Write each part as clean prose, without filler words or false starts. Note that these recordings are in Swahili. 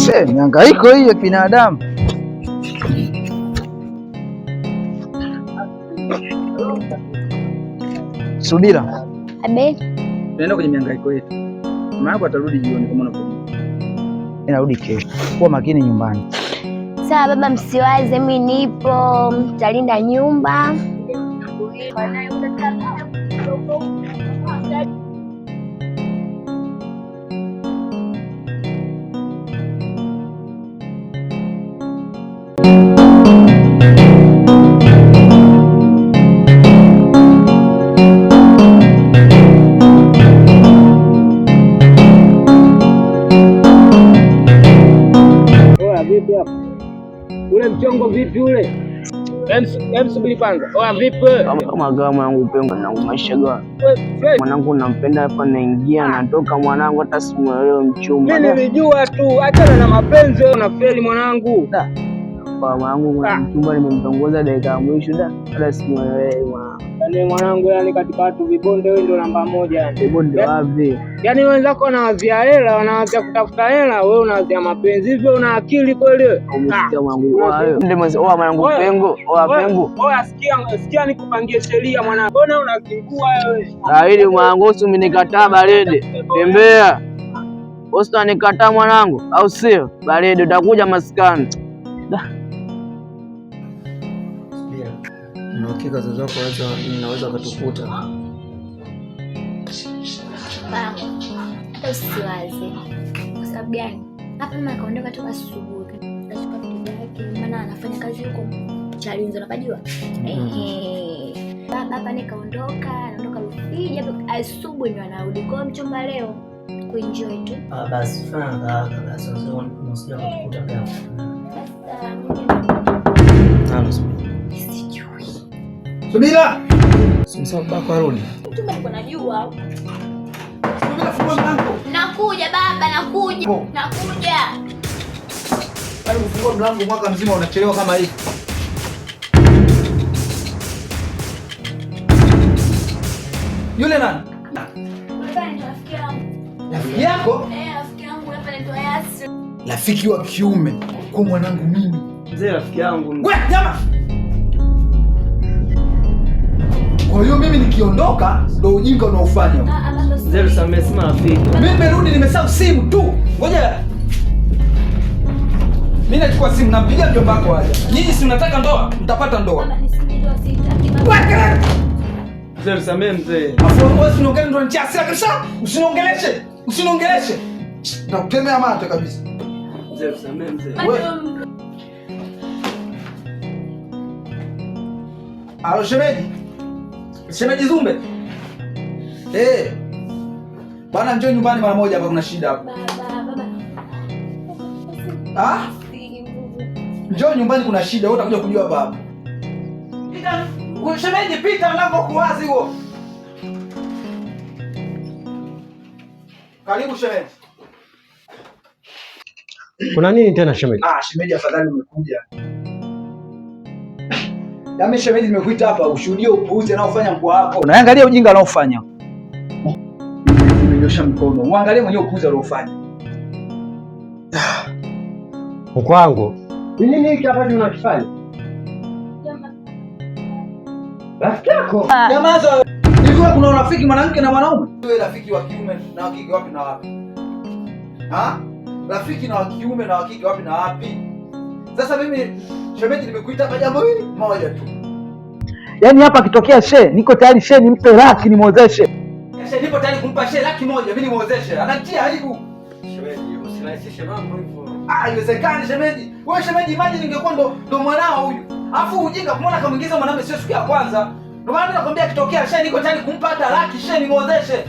Mihangaiko hii ya binadamu. Subira. Abe. Tunaenda kwenye mihangaiko yetu. Mama yako atarudi jioni kama unavyojua. Mimi narudi kesho. Kuwa makini nyumbani. Sawa baba, msiwaze, mimi nipo, talinda nyumba. Vipi hapo? Ule mchongo vipi ule? Subiri kwanza. Oya vipi? Kama gawa mwanangu pengo mwanangu maisha gawa. Mwanangu nampenda hapa naingia natoka mwanangu hata simuelewi mchumba. Mimi nilijua tu, achana na mapenzi wewe unafeli mwanangu. Da. Kwa mwanangu kuna mchumba nimemtongoza dakika ya mwisho da. Hata simuelewi mwanangu. Yaani mwanangu, yani katika watu vibonde wewe ndio namba moja yani. Vibonde wapi? Yaani wenzako wanawazia hela, wanawazia kutafuta hela, wewe unawazia mapenzi. Hivyo una akili kweli wewe? Umesikia mwanangu? Oa mwanangu pengo, oa pengo. Oa sikia, sikia nikupangie sheria mwanangu. Mbona unazingua wewe? Baridi mwanangu, usimenikataa baridi. Tembea. Usitanikataa mwanangu, au sio? Baridi utakuja maskani. Na hakika wazazi wako naweza wakatukuta. Baba, hata usiwaze. Kwa sababu gani? Hapa mama akaondoka toka asubuhi. Kachukua vitu vyake, maana anafanya kazi huko Chalinze, unapajua? Baba hapa nikaondoka, anaondoka Rufiji hapo asubuhi ndio anarudi. Kwa mchumba leo kuenjoy tu. Ah, basi fanya haraka basi wazazi wako wasije wakatukuta pia. Sasa Halo, sijui. Subira. Simsema babako arudi. Mchumba niko najua. Subira, fungua mlango. Nakuja baba, nakuja. Nakuja. Yaani kufungua mlango mwaka mzima unachelewa kama hivi. Yule nani? Baba ni rafiki yangu. Rafiki yako? Eh, rafiki yangu hapa anaitwa Yasir. Rafiki wa kiume kwa mwanangu mimi. Mzee rafiki yangu. Wewe jamaa. Kwa hiyo mimi nikiondoka ndo ujinga unaofanya. Mzee tusamehe, si marafiki. Mimi nimerudi nimesahau simu tu. Ngoja. Mimi nachukua simu nampigia mjomba wako aje. Nyinyi si mnataka ndoa? Mtapata ndoa. Baba nisikie sitaki. Mzee tusamehe mzee. Afu wewe usiniongelee ndo nitia hasira kabisa. Usiniongeleshe. Usiniongeleshe. Nakutemea mate kabisa. Mzee tusamehe mzee. Wewe. Alo shemeji. Shemeji Zumbe. Eh. Bwana njoo nyumbani mara moja hapa kuna shida hapa. Baba, baba. Ah? Njoo nyumbani kuna shida, wewe utakuja kujua baba. Pita, shemeji pita mlango uko wazi huo. Karibu shemeji. Kuna nini tena shemeji? Ah, shemeji afadhali umekuja. Yaani shemeji nimekuita hapa ushuhudie upuuzi anaofanya mkwe wako. Unaangalia ujinga anaofanya. Nimenyosha mkono. Muangalie mwenyewe upuuzi aliofanya. Mkwe wangu. Ni nini hiki ambacho unakifanya? Rafiki yako? Nyamaza. Hivi kuna urafiki mwanamke na mwanaume? Wewe rafiki wa kiume na wa kike wapi na wapi? Ha? Rafiki na wa kiume na wa kike wapi na wapi? Sasa mimi shemeji nimekuita hapa jambo hili moja tu. Yaani hapa akitokea she, niko tayari she nimpe laki nimuozeshe. She nipo tayari kumpa she 100,000 mimi nimuozeshe. Anatia aibu. Shemeji usirahisishe mambo hivyo. Ah, haiwezekani shemeji. Wewe shemeji imagine ningekuwa ndo mwanao huyu. Alafu ujinga kumwona kamuingiza mwanamume sio siku ya kwanza. Ndio maana nakwambia akitokea she niko tayari kumpa hata laki she nimuozeshe.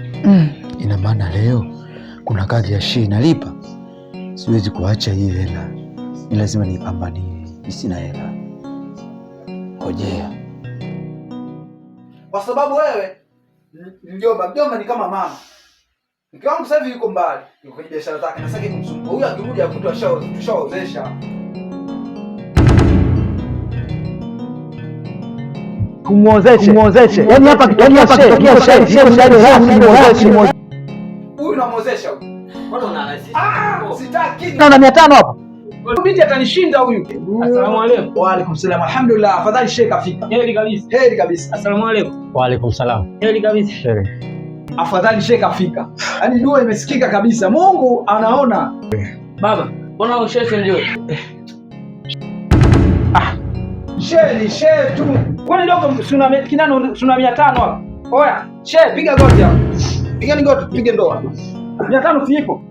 Ina maana leo kuna kazi ya she inalipa. Siwezi kuacha hii hela. Ni lazima niipambanie. Mimi sina hela. Ngojea. Kwa sababu wewe mjomba ni kama mama. Mke wangu sasa hivi yuko mbali, yuko kwenye biashara zake. Sasa hivi kumsumbua. Huyu akirudi akutwa tushaozesha. Kumuozeshe. Kumuozeshe. Yaani hapa kitokea she, Huyu namwozesha huyu. Mbona unarahisisha? Ah, sitaki. Na 500 hapa. Binti atanishinda huyu. Asalamu alaykum. Wa alaikum salam. Alhamdulillah, afadhali shehe kafika. Heri kabisa. Heri kabisa. Asalamu alaykum. Wa alaikum salam. Heri kabisa. Heri. Afadhali shehe kafika. Yaani dua imesikika kabisa. Mungu anaona. Baba, mbona ushehe mjue? Shehe ni shehe tu. Kwani dogo suna kinano suna 500 hapa. Oya, Shehe piga goti hapo. Pigani goti, pige ndoa. 500 si ipo.